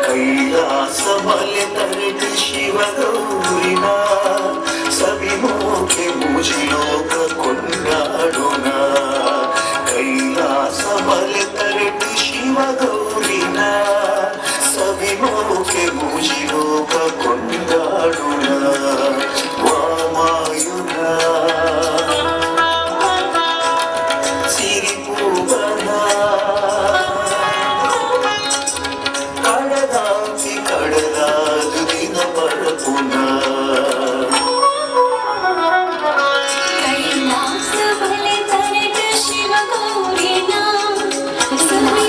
ಕೈಲಾಸ ಮಲೆ ತರೆದು ಶಿವಗೌರಿನ ಸವಿಮೋಕೆ ಮುಜಿಲೋಕ ಕೊಂಡಾಡುನ. ಕೈಲಾಸ ಮಲೆ ತರೆದು ಶಿವಗೌರಿನ ಸವಿಮೋಕೆ ಮುಜಿಲೋಕ ಕೊಂಡಾಡುನ. ವಾಮಾಯುನ ಸಿರಿಪೂವನ ಕಡದಾಂತಿ ಕಡಲಾದು ದಿನ ಪರಪುನ. ಕೈಲಾಸ ಬಲೆ ತರೆಟ ಶಿವಗೌರಿನ ಸವಿ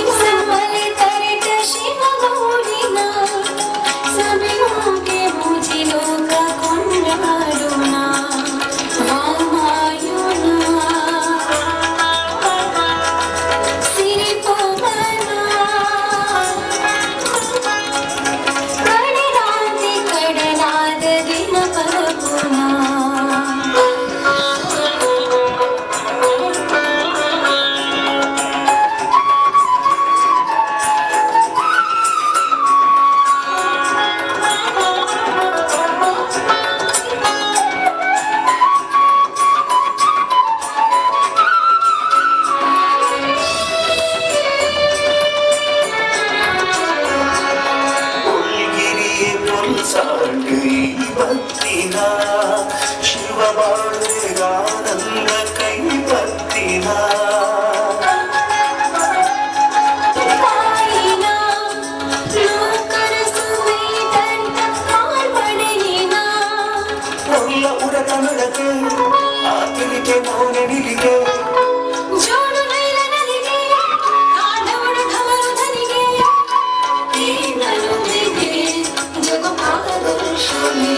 ತರೆಟ ಶಿವಗೌರಿನ ಸವಿಮೋಕೆ ಮುಜಿಲೋಕ ಕೊಂಡಾಡುನ. ವಾಮಾಯುನ ಸಿರಿಪವನ ಕಡಲಾಂತಿ ಕಡಲಾದ ದಿನ ಪರಪುನ. ಉಳ್ಗಿರಿಯೇ ಪೊಲ್ಸಾಂಡು ಈ ಭಕ್ತಿನ ಶಿವಬಾಳುಗಾನಂದ ಕೈ ಭಕ್ತಿನ. ತಾಯಿನ ಲೋಕರ ಸುವೇದಂತ ಮಾರ್ಪಡೆಯಿನ. ಒಲ್ಲ ಉರ ತಮಿಳಕ್ಕೆ ಆ ತಿಳಿಕೆ ಮೌನ ನಿಲಿಗೆ. ಜೋಡು ನೈಲ ನದಿಗೆ ಕಾಂಡವಡ ಢಮರು ಧನಿಗೆ ಈ ನಲುಮೆಗೆ ಜಗಪಾದರ್ಶನೇ.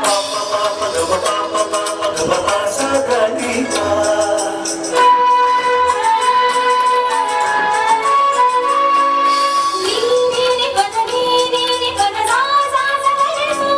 ಪಾಪ ಪಾಪ ಗಮ ಪಾಪ ಪಾಪ ಗಮ ಪಾಸ ಗಣಿತ. ನೀ ನೀ ಪದ ನೀ ನೀ ಪದ ಸಾ ಸಾ ಸಾ ರೆ ಸಾ.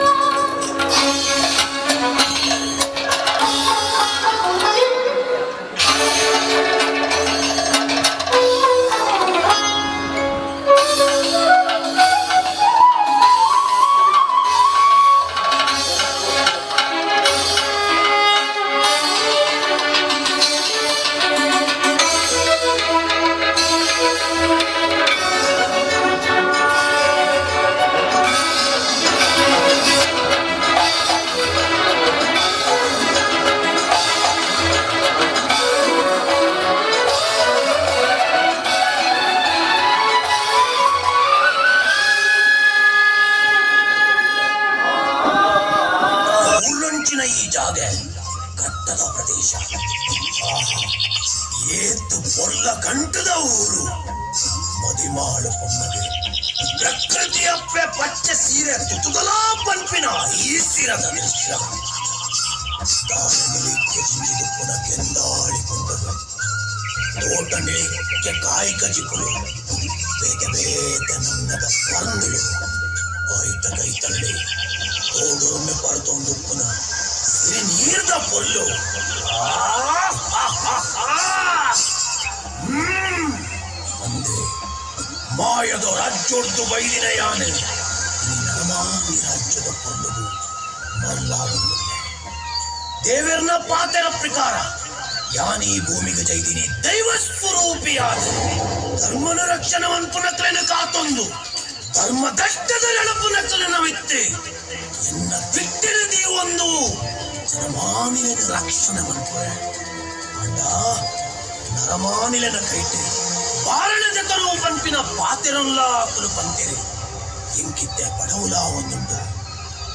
ಊರಂಚಿನ ಈ ಜಾಗೆ ಕಟ್ಟದ ಪ್ರದೇಶ. ಆಹಾ, ಏತು ಪೊರ್ಲ ಕಂಟದ ಊರು. ಮದಿಮಾಳು ಪೊನ್ನಗೆ ಪ್ರಕೃತಿಯಪ್ಪೆ ಪಚ್ಚೆ ಸೀರೆ ತುತುದಲಾ ಪನ್ಪಿನ ಈ ಸಿರದ ದೃಶ್ಯ. ದಾರನಿಲಿಕ್ಕೆ ಜಿಂಜಿದುಪ್ಪುನ ಕೆಂದಾಳಿ ಕೊಂಡರು, ತೋಟ ನಿಳಿಕ್ಕೆ ಕಾಯಿ ಕಜಿಪುಲು, ಬೇತೆ ಬೇತೆ ನನ್ನದ ಪರಂದುಲು, ಆಯ್ತ ಕೈತಳ್ಳಿ ತೋಡೊಮ್ಮೆ ಪರತೊಂದುಪ್ಪುನ ಸಿರಿ ನೀರ್ದ ಪೊಲ್ಲು. ಅಂದೆ ಮಾಯದ ರಾಜ್ಯೋರ್ದು ಬೈದಿನ ಯಾನೆ ಈ ನರಮಾನಿ ರಾಜ್ಯದ ಪೊಲ್ಲುಗು ಮರಲಾಗುತ್ತಿದೆ. ದೇವೆರ್ನ ಪಾತೆರ ಪ್ರಕಾರ ಯಾನೀ ಭೂಮಿಗೆ ಜೈದಿನಿ ದೈವ ಸ್ವರೂಪಿಯಾದ ಧರ್ಮನ ರಕ್ಷಣೆ ಪುನಕ್ಲೆನ ಕಾತೊಂದು ಧರ್ಮ ದಟ್ಟದ ನೆನಪು ನವಿತ್ತೆ ಎನ್ನ ಬಿಟ್ಟಿರದಿ ಒಂದು ಜನಮಾನಿನ ರಕ್ಷಣೆ ಮನ್ಪುರೆ. ಅಂಡ ನರಮಾನಿಲನ ಕೈಟೆ ಬಾರಣದ ತರು ಪಂಪಿನ ಪಾತೆರಲ್ಲ ಕುಲು ಪಂತೆರೆ ಇಂಕಿತ್ತೆ ಬಡವುಲ ಒಂದುಂಟು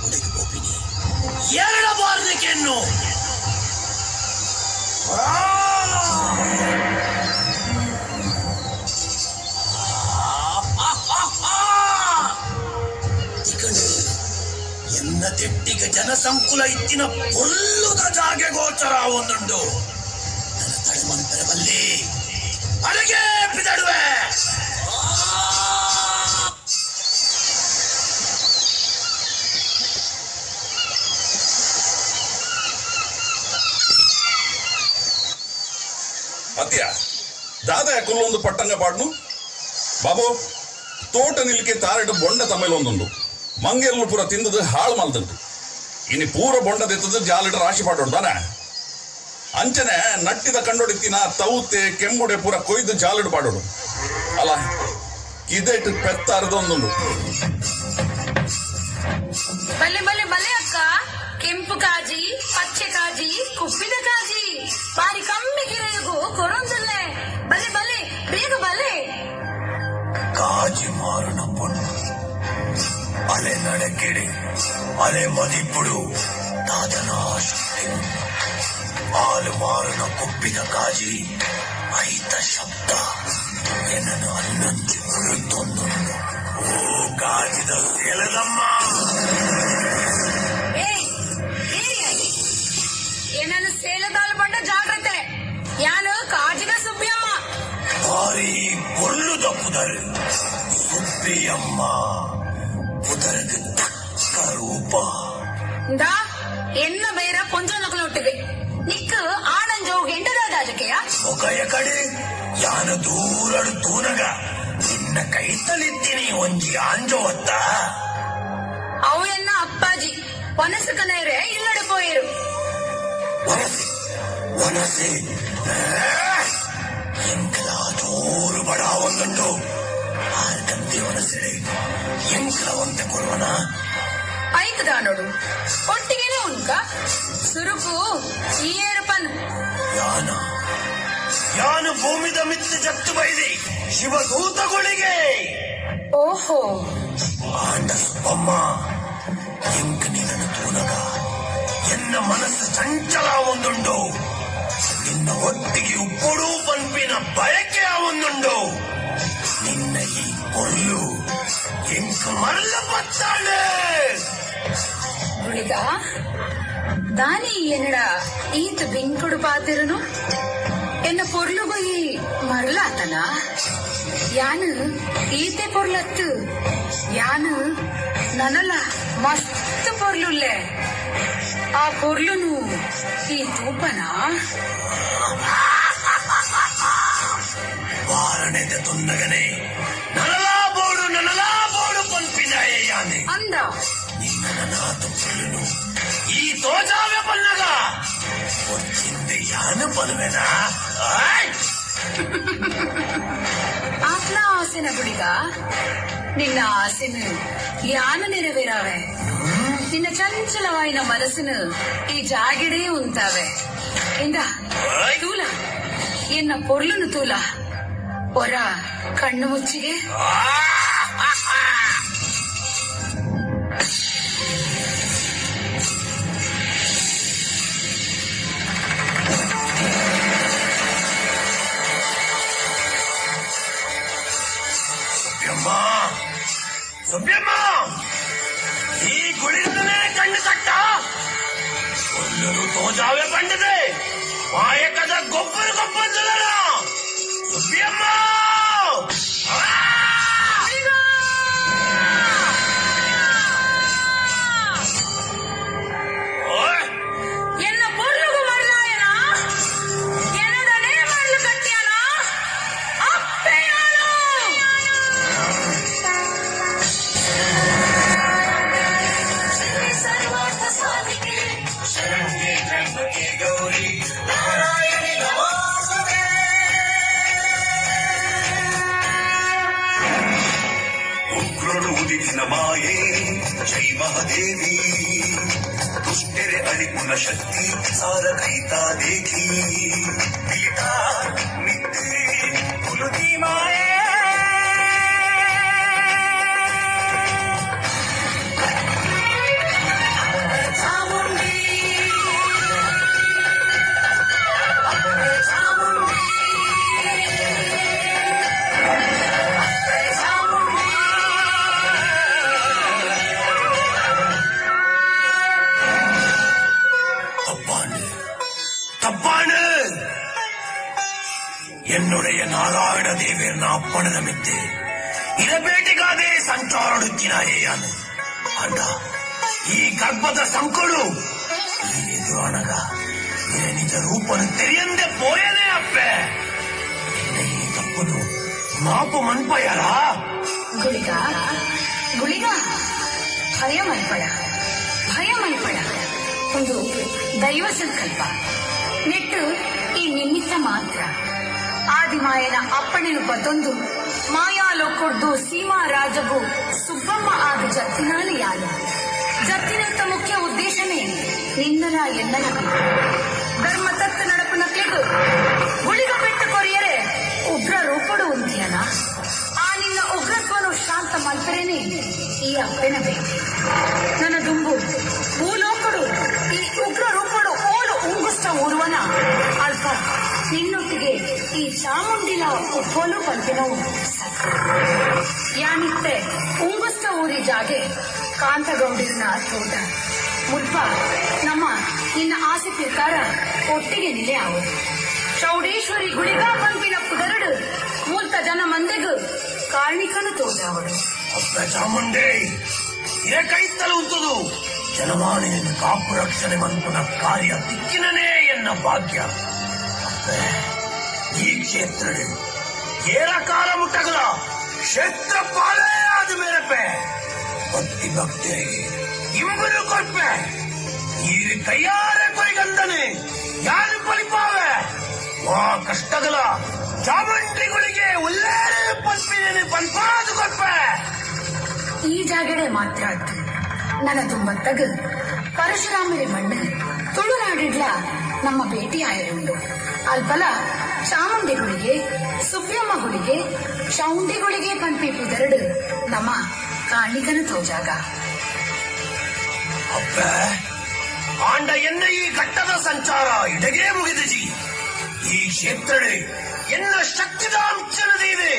ಉಡುಗಿ ಪೋಪಿನಿ ಎರಡ ಬಾರದಕ್ಕೆನ್ನು. ಎನ್ನ ತೆಟ್ಟಿಗೆ ಜನಸಂಕುಲ ಇತ್ತಿನ ಪೊಲ್ಲುದ ಜಾಗೆ ಗೋಚರ ಒಂದುಂಡು. ನನ್ನ ತಡೆಮಂತರ ಬಲ್ಲಿ ಅಡಗೆ ಬಿದಡುವೆ. ಅತ್ಯ ದಾದ ಕುಲ್ಲೊಂದು ಪಟ್ಟಂಗ ಪಾಡ್ನು ಬಾಬು ತೋಟ ನಿಲ್ಕೆ ತಾರೆಡು ಬೊಂಡ ತಮ್ಮೇಲೊಂದುಂಡು ಮಂಗೆರ್ಲು ಪೂರ ತಿಂದದು ಹಾಳು ಮಲ್ದುಂಡು ಇನಿ ಪೂರ ಬೊಂಡ ದೆತ್ತದು ಜಾಲಿಡು ರಾಶಿ ಪಾಡೋಡು ತಾನೆ ಅಂಚನೆ ನಟ್ಟಿದ ಕಂಡೊಡಿತ್ತಿನ ತೌತೆ ಕೆಂಬುಡೆ ಪೂರ ಕೊಯ್ದು ಜಾಲಿಡು ಪಾಡೋಡು ಅಲ್ಲ ಕಿದೆಟ್ ಪೆತ್ತಾರದೊಂದುಂಡು. ಬಲೆ ಬಲೆ ಬಲೆ ಅಕ್ಕ, ಕೆಂಪು ಕಾಜಿ, ಪಚ್ಚೆ ಕಾಜಿ, ಕುಪ್ಪಿದ ಕಾಜಿ ಬಾರಿ ಕಮ್ಮಿ ಗಿರೆಯಗು ಕೊರೊಂದುಲ್ಲೆ. ಬಲೆ ಬಲೆ, ಬೇಗ ಬಲೆ. ಕಾಜಿ ಮಾರುನ ಪೊಣ್ಣು ಅಲೆ ನಡಕೆಡೆ ಅಲೆ ಮದಿಪುಡು ತಾತನ ಶಕ್ತಿ. ಹಾಲು ಮಾರುನ ಕುಪ್ಪಿದ ಕಾಜಿ ಐತ ಶಬ್ದ ಎನ್ನನು ಅಲ್ಲೊಂಜಿ ಉರುತ್ತೊಂದುಂಡು. ಓ ಕಾಜಿದ ಸೇಲದಮ್ಮ! ಏಯ್ ಏರಿ, ಏನನ್ನು ಸೇಲದಾಳು ಬಂಡ ಜಾಗ್ರತೆ. ಯಾನು ಕಾಜಿದ ಸುಬ್ಬಿಯಮ್ಮ. ಭಾರಿ ಪೊರ್ಲುದ ಪುದರ್ ಸುಬ್ಬಿಯಮ್ಮ. ಪುದರ್ಗ್ ತಕ್ಕ ರೂಪ. ದಾ ಎನ್ನ ಬೇರ ಪೊಂಜೋನಕಲೊಟ್ಟಿಗೆ ನಿಕ್ ಆನಂಜೋ ಗೆಂಡದಾಜಕೆಯ. ಒಕಯ ಕಡೆ ಯಾನ ದೂರಡು ತೂನಗ ನಿನ್ನ ಕೈತಲಿತ್ತೀನಿ ಒಂಜಿ ಆಂಜೋವತ್ತ. ಅವು ಎನ್ನ ಅಪ್ಪಾಜಿ ವನಸು ಕನೇರೆ ಇಲ್ಲಡೆ ಪೋಯರು. ವನಸೆ ವನಸೆ ಎಂಕಲ ಜೋರು ಬಡ ಒಂದುಂಡು. ಆರ್ ಕಂತಿ ವನಸೆಡೆ ಎಂಕಲ ಒಂತೆ ಕೊರುವನ. ಐತದ ನೋಡು, ಒಟ್ಟಿಗೆನೆ ಉನ್ಕ ಸುರುಕು ಈ ಏರುಪನ್. ಯಾನ ಯಾನು ಭೂಮಿದ ಮಿತ್ತು ಜತ್ತು ಬೈದಿ ಶಿವದೂತಗಳಿಗೆ. ಓಹೋ. ಆಂಡ ಸುಬ್ಬಮ್ಮ, ಎಂಕ ನಿನ್ನನ್ನು ತೂನಗ ಎನ್ನ ಮನಸ್ಸು ಚಂಚಲ ಒಂದುಂಡು. ನಿನ್ನ ಒಟ್ಟಿಗೆ ಉಪ್ಪುಡು ಪನ್ಪಿನ ಬಯಕೆ ಒಂದುಂಡು. ನಿನ್ನ ಈ ಕೊಲ್ಲು ಎಂಕ ಮರಲ ಬತ್ತಾಳೆ. ಗುಳಿಗ, ದಾನಿ ಎನ್ನಡ ಈತ ಬಿಂಕುಡು ಪಾತಿರನು? ಎನ್ನ ಪೊರ್ಲುಗು ಈ ಮರಲಾತನ? ಯಾನು ಈತೆ ಪೊರ್ಲತ್ತು, ಯಾನು ನನಲ ಮಸ್ತ್ ಪೊರ್ಲುಲ್ಲೆ. ಆ ಪೊರ್ಲುನು ಈ ತೂಪನ? ವಾರಣೆದ ತುನ್ನಗನೆ ನನಲಾ ಬೋಡು ನನಲಾ ಬೋಡು ಪನ್ಪಿನಾಯೆ ಯಾನೆ. ಅಂದ. ನಿನ್ನ ನನಾತು ಪೊರ್ಲುನು ಈ ತೋಜಾವೆ ಪನ್ನಗ ಒಚ್ಚಿಂದೆ ಯಾನು ಪನುವೆನಾ? ಆಯ್! ಆತ್ನ ಆಸೆನ ಗುಳಿಗ? ನಿನ್ನ ಆಸೆನು ಯಾನು ನೆರವೇರಾವೆ. ನಿನ್ನ ಚಂಚಲವಾಯಿನ ಮನಸ್ಸುನು ಈ ಜಾಗಿಡೇ ಉಂತಾವೆ. ಇಂದ. ಆಯ್! ತೂಲ, ಎನ್ನ ಪೊರ್ಲುನು ತೂಲ. ಒರ ಕಣ್ಣು ಮುಚ್ಚಿಗೆ. ಸುಬ್ಯಮ್ಮ, ಸುಬ್ಯಮ್ಮ, ಈ ಗುಳಿಗನೇ ಕಣ್ಣು ತಟ್ಟ ಕೊಲ್ಲರು ತೋಜಾವೆ ಪಂಡಿದೆ ಮಾಯಕದ ಗೊಬ್ಬರ ಗೊಬ್ಬರ. ಸುಬ್ಯಮ್ಮ! ಆ! ಓಯ್! ಎನ್ನ ಪೊರ್ಲುಗು ಮರಲಾಯನ? ಎನ್ನಡನೆ ಮರಳು ಕಟ್ಟಿಯನ ಅಪ್ಪೆಯಾನು. ಸರ್ವಾರ್ಥ ಸಾಧಿಕೆ ಶರಣ್ಯೆ ತ್ರ್ಯಂಬಕೆ ಗೌರಿ ನಾರಾಯಣಿ ನಮೋಸ್ತುತೆ. ಉಗ್ರಳು ಉದಿತಿನ ಮಾಯೆ ಜೈ ಮಹಾದೇವಿ. ದುಷ್ಟೆರೆ ಅಳಿಪುನ ಶಕ್ತಿ ಸಾರ ಕೈತಾ ದೇಖಿ ಪಿತಾ ಮಿತ್ತಿ ಕುಲುದಿ ಮಾಯೆ. ಚಾಮುಂಡಿ, ಚಾಮುಂಡಿ, ಚಾಮುಂಡಿ. தப்பானு தப்பானு என்னுடைய ನಾರಾಯಣ ದೇವಿಯನ್ನ ಅಪ್ಪಣದ ಮಿತ್ತೆ ಇರಬೇಟಿಗಾದೆ ಸಂಚಾರಡುತ್ತಿನಾಯೇಯಾನು. ಅಂಡ ಈ ಗರ್ಭದ ಸಂಕಡು ಈ ಎದುರಾನಗ ನಿಜ ರೂಪನು ತೆರೆಯಂದೆ ಪೋಯನೆ ಅಪ್ಪೆ. ಮಾಪು ಮನ್ಪಯ್ಯಾರ. ಗುಳಿಗ ಗುಳಿಗ ಭಯ ಮನ್ಪಡ, ಭಯ ಮನ್ಪಡ. ಒಂದು ದೈವ ಸಂಕಲ್ಪ ನೆಟ್ಟು ಈ ನಿಮಿತ್ತ ಮಾತ್ರ. ಆದಿಮಾಯನ ಅಪ್ಪಣೆನು ಬತ್ತೊಂದು ಮಾಯಾಲೋಕೊಡ್ದು ಸೀಮಾ ರಾಜಗು ಸುಬ್ಬಮ್ಮ ಆದ ಜತ್ತಿನಾಲು ಯಾನು. ಜತ್ತಿನತ್ತ ಮುಖ್ಯ ಉದ್ದೇಶನೇ ನಿನ್ನಲ ಎನ್ನಲ ಧರ್ಮ ತತ್ತ ನಡಪು ನಕ್ಲಿಗು ಗುಳಿಗ ಬೆಟ್ಟ ಕೊರಿಯರೆ ಉಗ್ರ ರೂಪಡು ಉಂತಿಯನ. ಆ ನಿನ್ನ ಉಗ್ರತ್ವನು ಶಾಂತ ಮಲ್ಪರೇನೆ ಈ ಅಪ್ಪೆನ ಬೇಕು. ನನ್ನ ದುಂಬು ಭೂಲೋಕಡು ಈ ಉಗ್ರ ರೂಪಡು ಓಲು ಉಂಗುಸ್ತ ಊರ್ವನ ಅಲ್ಪ ನಿನ್ನೊಟ್ಟಿಗೆ ಈ ಚಾಮುಂಡಿಲ ಉಪ್ಪೋಲು ಪಂಪಿನವು ಸತ್ಯ. ಯಾನಿತ್ತೆ ಉಂಗುಸ್ತ ಊರಿ ಜಾಗೆ ಕಾಂತಗೌಡಿನ ತೋಟ ಮುಲ್ಪ ನಮ್ಮ ನಿನ್ನ ಆಸೆ ಪ್ರಕಾರ ಒಟ್ಟಿಗೆ ನಿಲೆ ಆವು. ಚೌಡೇಶ್ವರಿ ಗುಳಿಗಾ ಪಂಪಿನ ಪುದರಡು ಮೂಲ್ತ ಜನ ಮಂದೆಗು ಕಾರ್ಣಿಕನು ತೋಜಾವಡು. ಅಪ್ಪ ಚಾಮುಂಡಿ ಇರ ಕೈತಲು ಉಂತದು ಜನಮಾನಿಯನ್ನು ಕಾಪು ರಕ್ಷಣೆ ಮನ್ಪುನ ಕಾರ್ಯ ತಿಕ್ಕಿನನೇ ಎನ್ನ ಭಾಗ್ಯ. ಅಪ್ಪೆ ಈ ಕ್ಷೇತ್ರ ಏರಕಾರ ಮುಟ್ಟಗಲ ಕ್ಷೇತ್ರ ಪಾಲೇ ಆದ ಮೇರಪ್ಪೆ ಭಕ್ತಿ ಭಕ್ತರಿಗೆ ಇಂಬರು ಕೊರ್ಪೆ ಈ ಕೈಯಾರ ಕೊಯ್ಗಂದನೆ ಯಾರು ಪಲಿಪಾವೆ ವಾ ಕಷ್ಟಗಲ ಚಾಮುಂಡಿಗಳಿಗೆ ಉಲ್ಲೇರೆ ಪಲ್ಪಿನೇನೆ ಪಲ್ಪಾದು ಕೊರ್ಪೆ. ಈ ಜಾಗಡೆ ಮಾತ್ರ ಅದ್ದು ನನ್ನ ತುಂಬತ್ತಗ ಪರಶುರಾಮರಿ ಮಣ್ಣು ತುಳುನಾಡಿಡ್ಲ ನಮ್ಮ ಭೇಟಿ ಆಯರುಂಡು. ಅಲ್ಪಲ ಚಾಮುಂಡಿಗಳಿಗೆ ಸುಬ್ಯಮ್ಮ ಗುಳಿಗೆ ಚೌಂಡಿಗಳಿಗೆ ಪಂಪಿ ಪುದರಡು ನಮ್ಮ ಕಾಣಿಕನ ತೋಜಾಗ. ಅಪ್ಪ ಆಂಡ ಎನ್ನ ಈ ಘಟ್ಟದ ಸಂಚಾರ ಇಡಗೇ ಮುಗಿದಜಿ. ಈ ಕ್ಷೇತ್ರಡೆ ಎನ್ನ ಶಕ್ತಿದ ಅಂಚನದಿದೆ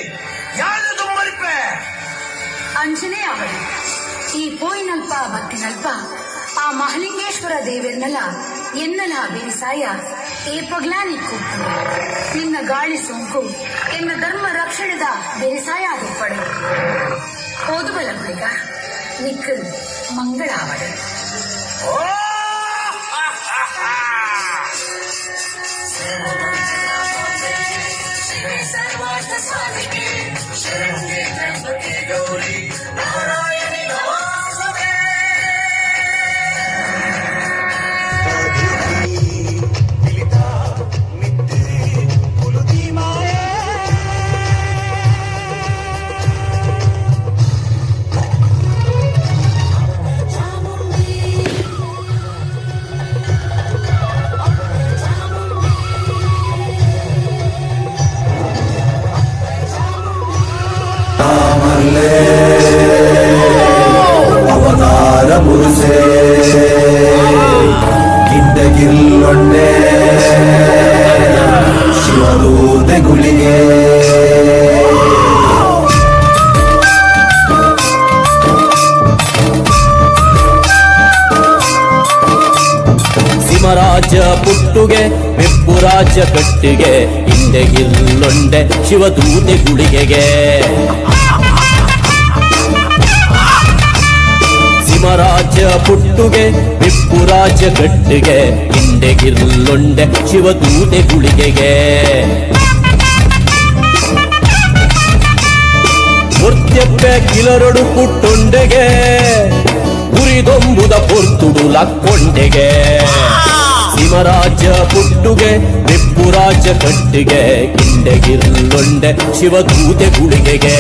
ಯಾರು ತುಂಬರಿಪೆ. ಅಂಜನೇ ಅವಳು ಈ ಪೋಯಿನಲ್ಪ ಬತ್ತಿನಲ್ಪ ಆ ಮಹಲಿಂಗೇಶ್ವರ ದೇವೆರ್ನಲ ಎನ್ನಲ ಬೇಸಾಯ ಏಪಗ್ಲಾ ನಿಕ್ಕು. ನಿನ್ನ ಗಾಳಿ ಸೋಂಕು ಎನ್ನ ಧರ್ಮ ರಕ್ಷಣದ ಬೇಸಾಯ ಆದುಪ್ಪಡು. ಓದುಬಲ ಗುಳಿಗ ನಿಕ್ಕು ಮಂಗಳಾವಡು. ಓ ಗೌರಿ ನಾರಾಯಣಿ ನಮೋಸ್ತುತೇ. ಅವತಾರ ಪುರುಷೇ ಗಿಡ್ಡಗಿಲ್ಲೊಂಡೆ ಶಿವದೂತೆ ಗುಳಿಗೆ. ಸಿಮರಾಜ ಪುಟ್ಟುಗೆ ಬೆಪ್ಪುರಾಜ ಕಟ್ಟಿಗೆ ಇಂದೆಗಿಲ್ಲೊಂಡೆ ಶಿವದೂತೆ ಗುಳಿಗೆಗೆ. ಸಿಮರಾಜ ಪುಟ್ಟುಗೆ ಬೆಪ್ಪುರಾಜ ಕಟ್ಟಿಗೆ ಇಂದೆಗಿಲ್ಲೊಂಡೆ ಶಿವದೂತೆ ಗುಳಿಗೆಗೆ. ಮುರ್ತ್ಯಪ್ಪೆ ಕಿಲರೊಡು ಪುಟ್ಟೊಂಡೆಗೆ ಉರಿದೊಂಬುದ ಪೊರ್ತುಡು ಲಕ್ಕೊಂಡೆಗೆ. ಸಿಮರಾಜ ಪುಟ್ಟುಗೆ ಬೆಪ್ಪುರಾಜ ಕಟ್ಟಿಗೆ ಕಿಂಡೆಗಿಲ್ಲೊಂಡೆ ಶಿವದೂತೆ ಗುಳಿಗೆಗೆ.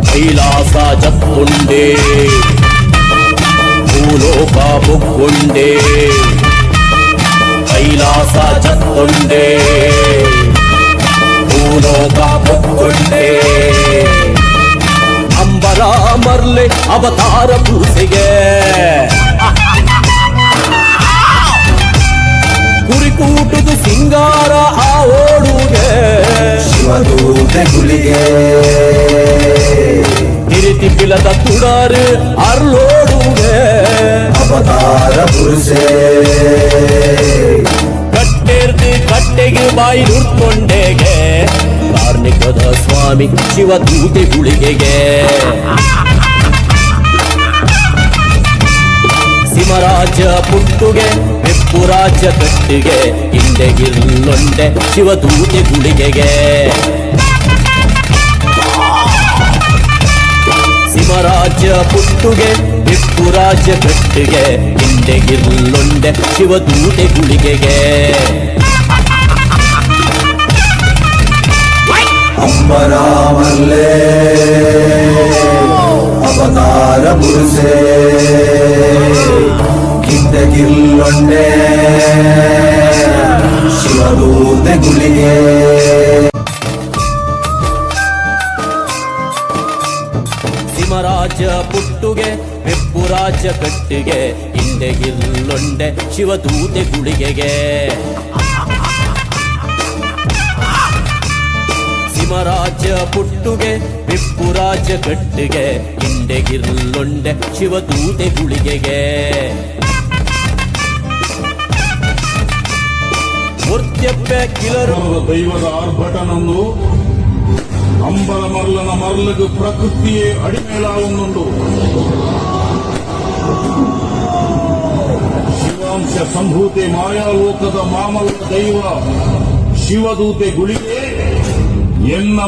ಕೈಲಾಸ ಜತ್ತುಂಡೆ ಭೂಲೋಕ ಬೊಕ್ಕೊಂಡೆ ಕೈಲಾಸ ಜತ್ತುಂಡೆ ಭೂಲೋಕ ಬೊಕ್ಕೊಂಡೆ ಅಂಬರ ಮರ್ಲೆ ಅವತಾರ ಪೂಸೆಗೆ ಕುರಿಕೂಟುದು ಸಿಂಗಾರ ಆ ಓಡುಗೆ ಶಿವದೂತೆ ಗುಳಿಗೆ. ತಿರಿತಿ ಪಿಲದ ತುಡಾರು ಅರ್ಲೋಡುಗೆ ಅವತಾರ ಪುರುಷೇ ಕಟ್ಟೆರ್ದು ಕಟ್ಟೆಗೆ ಬಾಯಿ ನುರ್ಕೊಂಡೆಗೆ ಕಾರ್ಣಿಕದ ಸ್ವಾಮಿ ಶಿವದೂತೆ ಗುಳಿಗೆಗೆ. ಸಿಮರಾಜ ಪುಟ್ಟುಗೆ ಬೆಪ್ಪುರಾಜ ಕಟ್ಟಿಗೆ ಹಿಂದೆಗಿಲ್ಲೊಂಡೆ ಶಿವದೂತೆ ಗುಳಿಗೆಗೆ. ಸಿಮರಾಜ ಪುಟ್ಟುಗೆ ಬೆಪ್ಪುರಾಜ ಕಟ್ಟಿಗೆ ಹಿಂದೆಗಿಲ್ಲೊಂಡೆ ಶಿವದೂತೆ ಗುಳಿಗೆಗೆ. ಅಂಬರಾಮಲ್ಲೇ ಅವತಾರ ಪುರುಷೇ ಗಿಡ್ಡಗಿಲ್ಲೊಂಡೆ ಶಿವದೂತೆ ಗುಳಿಗೆ. ಸಿಮರಾಜ ಪುಟ್ಟುಗೆ ಬೆಪ್ಪುರಾಜ ಕಟ್ಟಿಗೆ ಹಿಂದೆಗಿಲ್ಲೊಂಡೆ ಶಿವದೂತೆ ಗುಳಿಗೆಗೆ. ಸಿಮರಾಜ ಪುಟ್ಟುಗೆ ಬೆಪ್ಪುರಾಜ ಕಟ್ಟಿಗೆ ಹಿಂದೆಗಿಲ್ಲೊಂಡೆ ಶಿವದೂತೆ ಗುಳಿಗೆಗೆ. ಮೂರ್ತ್ಯಪ್ಪೆ ಕಿಲರು ದೈವದ ಆರ್ಭಟನಂದು ಅಂಬಲ ಮರ್ಲನ ಮರ್ಲಗು ಪ್ರಕೃತಿಯೇ ಅಡಿಮೇಲಾವೊಂದುಂಡು. ಶಿವಾಂಶ ಸಂಭೂತೆ ಮಾಯಾಲೋಕದ ಮಾಮಲ್ಲ ದೈವ ಶಿವದೂತೆ ಗುಳಿಗೆ ಎನ್ನ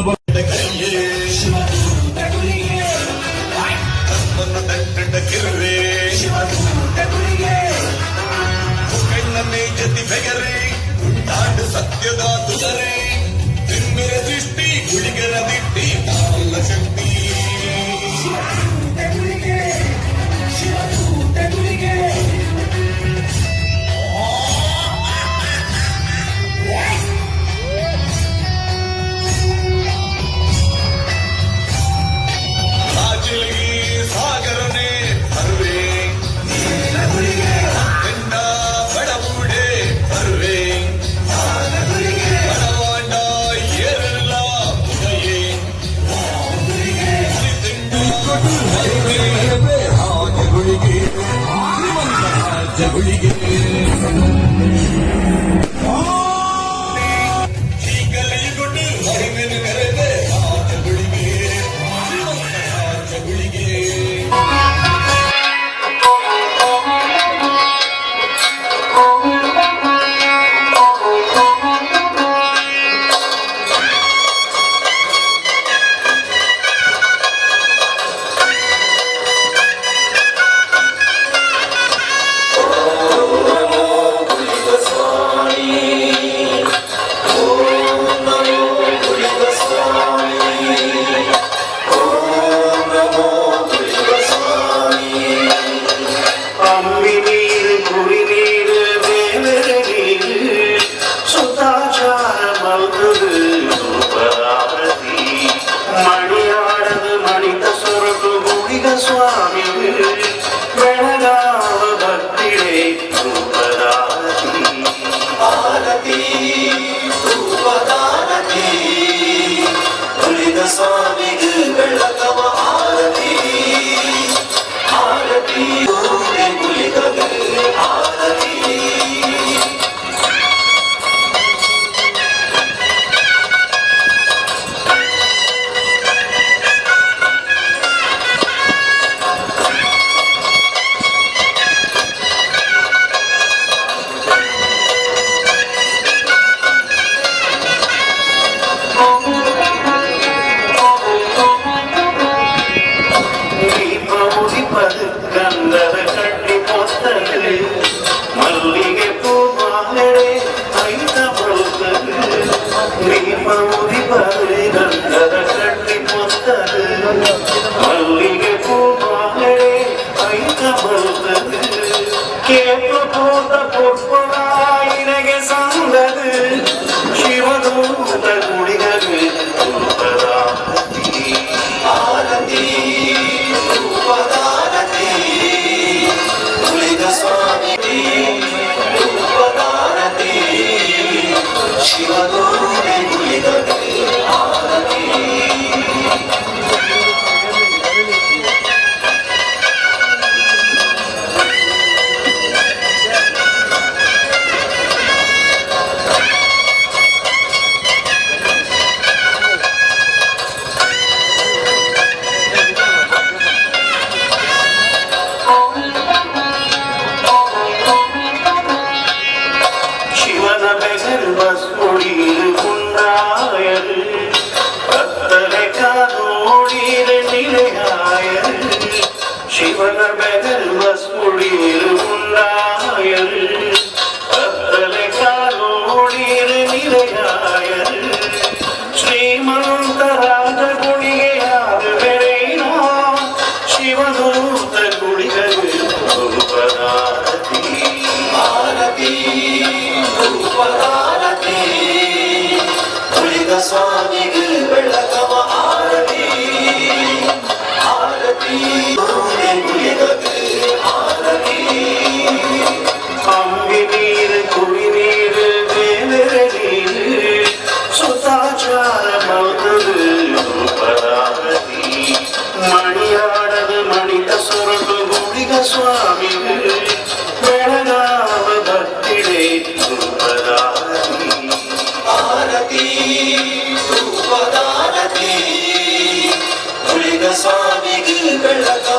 ಸತ್ಯದ ತುದರೆ ತಿಮ್ಮಿರ ಸೃಷ್ಟಿ ಗುಳಿಗರ ದಿಟ್ಟಿ ತಾವಲ್ಲ ಶಕ್ತಿ. ಸಾಜಿಲಿಗಿ ಸಾಗರನೇ ಬರುವೆ, ಗಂಡ ಬಡವುಡೆ ಬರುವೆ, ಬಡವಾಂಡ ಏರೆಲ್ಲ ಉದಯೇ ರಾಜಗುಳಿಗೆ ಶ್ರೀಮಂತ ರಾಜಗುಳಿಗೆ. ಕಲಿಗುಂಡು ಮಹಿಮೆನು ಕರೆದೆ ರಾಜಗುಳಿಗೆ ಶ್ರೀಮಂತ ರಾಜಗುಳಿಗೆ. அம்பி நீரு குடி நீரு வேலர நீரு சுத்தாச்சார மல்குது சூப்பராரதி ಮಣಿಯಾಡದು ಮಣಿತ ಸೊರಟು ಗುಡಿಗ ಸ್ವಾಮಿ ಬೆಳಗಾವ ಭಕ್ತಿಡೆ ಧೂಪದಾರತಿ ಆರತಿ ಧೂಪದಾರತಿ ಗುಳಿಗ ಸ್ವಾಮಿಗೆ ಬೆಳಕವ ಆರತಿ ಆರತಿ ಗುಳಿಗಗೆ ಆರತಿ. ದೀಪ ಉದಿಪದು ಗಂಧದ ಕಡ್ಡಿ ಪೊತ್ತದು ಮಲ್ಲಿಗೆ ಪೂ ಮಾಲೆಡೆ ಐತ ಬರುತ್ತದೆ. ದೀಪ ಉದಿಪದು ಗಂಧದ ಕಡ್ಡಿ ಪೊತ್ತದು ಮಲ್ಲಿಗೆ ಪೂ ಮಾಲೆಡೆ ಐತ ಬರುತ್ತದೆ. ಕೇಪ ಪೂತ ಪುಷ್ಪರಾಯಿನಗೆ ಸಂದದು ಶಿವದೂತ ಗುಡಿಗದು ಧೂಪದಾರತಿ. ಆರತಿ ಧೂಪದಾರತಿ ಗುಳಿಗ ಸ್ವಾಮಿ ಧೂಪದಾರತಿ ಶಿವದೂತೆ ಗುಳಿಗಗೆ ಆರತಿ. ಬೆಳಗಾವು.